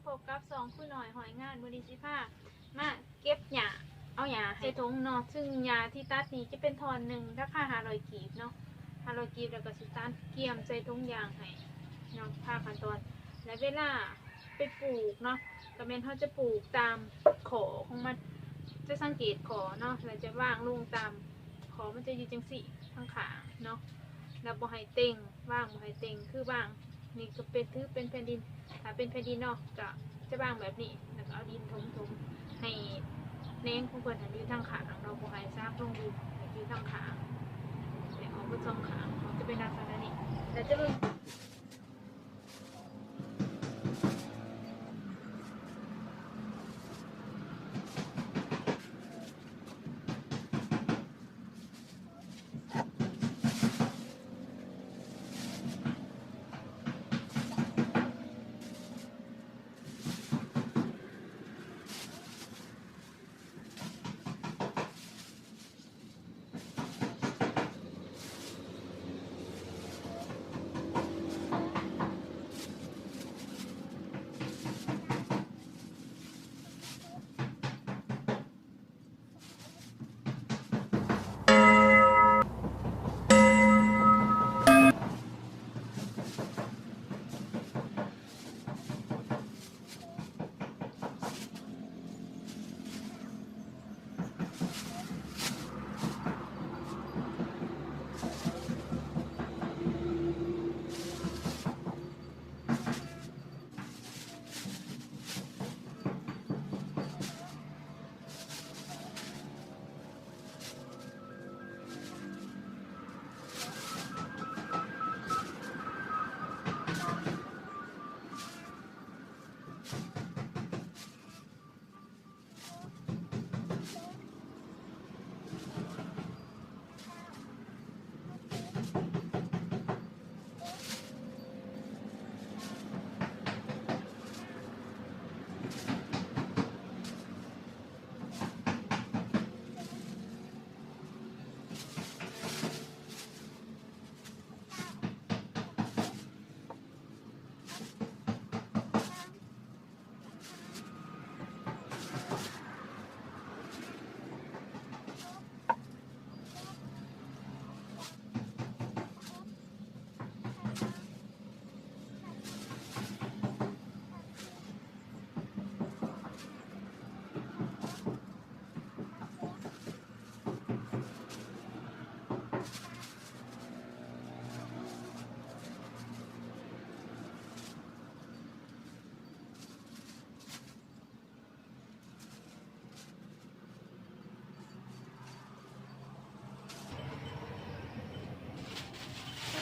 ພົບກັບຊ່ອງຄູນ້ອຍຮ້ອຍງານ. ມື້ນີ້ຊິພາມາເກັບຫຍ້າ ເອົາຫຍ້າໃສ່ຖົງເນາະ. ຊຶ່ງຫຍ້າທີ່ຕັດນີ້ຈະເປັນທ່ອນໜຶ່ງ ລາຄາຫ້າຮ້ອຍກີບເນາະ, ຫ້າຮ້ອຍກີບ. ແລ້ວກໍຊິຕັດກຽມໃສ່ຖົງຢາງໃຫ້ເນາະ. ພາຂັ້ນຕອນ ແລະ ເວລາໄປປູກເນາະ ກໍແມ່ນເຮົາຈະປູກຕາມຂໍ້ຂອງມັນ, ຈະສັງເກດຂໍ້ເນາະ ແລ້ວຈະວາງລົງຕາມ ຂໍ້ມັນຈະຢູ່ຈັ່ງຊີ້ທາງຂ້າງເນາະ ແລ້ວບໍ່ໃຫ້ເຕັງ, ວາງບໍ່ໃຫ້ເຕັງ ຄືວາງນີ້ກໍເປັນ ຖືເປັນແຜ່ນດິນ. ຖ້າເປັນແຜ່ນດິນເນາະ ກໍຈະວາງແບບນີ້ ແລ້ວກໍເອົາດິນຖົມໆ ໃຫ້ແໜງຂອງເພິ່ນຫັ້ນຢູ່ທາງຂ້າງເນາະ, ບໍ່ໃຫ້ສາກລົງດິນ ໃຫ້ຢູ່ທາງຂ້າງ ແລະ ອອກເບິດສອງຂ້າງ ຈະເປັນລັກສະນະນີ້ ແລ້ວຈະເບິ່ງ.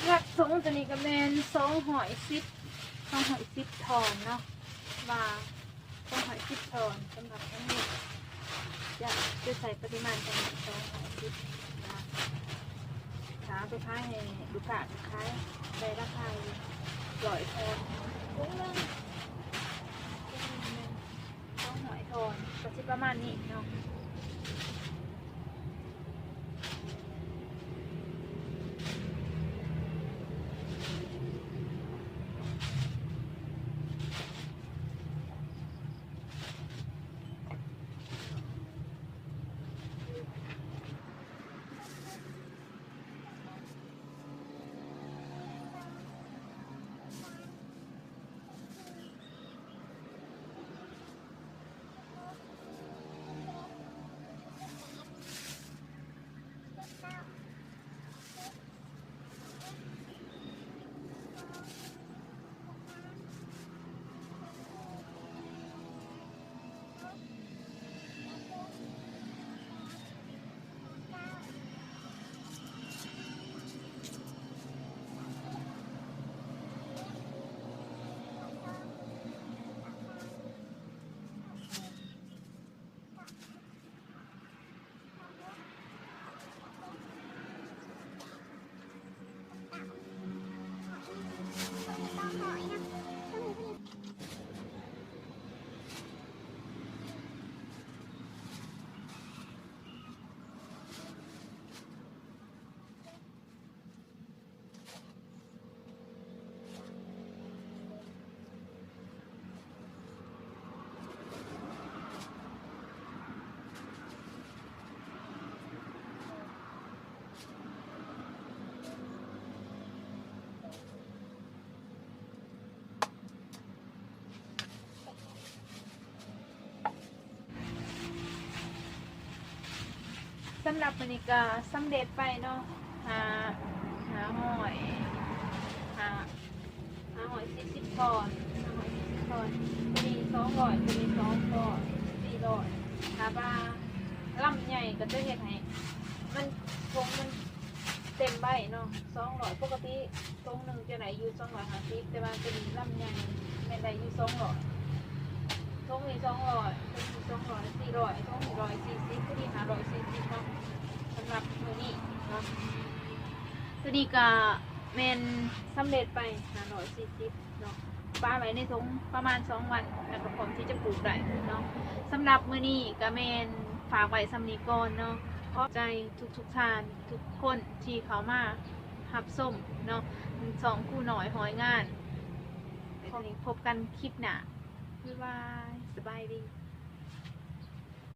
ຫຼັກໆ ຖົງຕົວນີ້ກໍແມ່ນສອງຮ້ອຍສິບ ສອງຮ້ອຍສິບທ່ອນເນາະ ວ່າສອງຮ້ອຍສິບທ່ອນ. ສຳລັບອັນນີ້ຈະ ຈະໃຊ້ປະລິມານປະມານສອງຮ້ອຍສິບ ຖ້າເອົາໄປຂາຍໃຫ້ລູກຄ້າ ກໍຂາຍໄດ້ລາຄາຢູ່ຮ້ອຍທ່ອນ ຖົງໜຶ່ງ ສອງຮ້ອຍທ່ອນ ກໍຊິປະມານນີ້ເນາະ. ສ ສຳລັບມື້ນີ້ກໍສຳເລັດໄປເນາະ ຫ້າ ຫ້າຮ້ອຍ ຫ້າ ຫ້າຮ້ອຍສີ່ສິບກອນ ຫ້າຮ້ອຍສີ່ສິບກອນ ຕົວນີ້ສອງຮ້ອຍ ຕົວນີ້ສອງຮ້ອຍ ສີ່ຮ້ອຍ ຖ້າວ່າລຳໃຫຍ່ກໍຈະເຮັດໃຫ້ມັນ ຖົງມັນເຕັມໄວ້ເນາະ ສອງຮ້ອຍ ປົກກະຕິ ຖົງໜຶ່ງຈະໄດ້ຢູ່ສອງຮ້ອຍຫ້າສິບ ແຕ່ວ່າຕົວນີ້ລຳໃຫຍ່ແມ່ນໄດ້ຢູ່ສອງຮ້ອຍ ຖົງນີ້ສອງຮ້ອຍ ຖົງນີ້ສອງຮ້ອຍ ສີ່ຮ້ອຍ ຖົງນີ້ຮ້ອຍສີ່ສິບ ຕົວນີ້ຫ້າຮ້ອຍສີ່ສິບເນາະ ສຳລັບມື້ນີ້ເນາະ ຕົວນີ້ກະແມ່ນສຳເລັດໄປຫ້າຮ້ອຍສີ່ສິບເນາະ ປະໄວ້ໃນຖົງປະມານສອງວັນ ແລ້ວກໍພ້ອມທີ່ຈະປູກໄດ້ເນາະ ສຳລັບມື້ນີ້ກະແມ່ນຝາກໄວ້ສ່ຳນີ້ກ່ອນເນາະ ຂອບໃຈທຸກໆທ່ານ ທຸກຄົນທີ່ເຂົ້າມາຮັບຊົມເນາະ ຊ່ອງຄູນ້ອຍຮ້ອຍງານ ແລ້ວກໍພົບກັນຄລິບໜ້າ ບາຍບາຍ ສະບາຍດີ.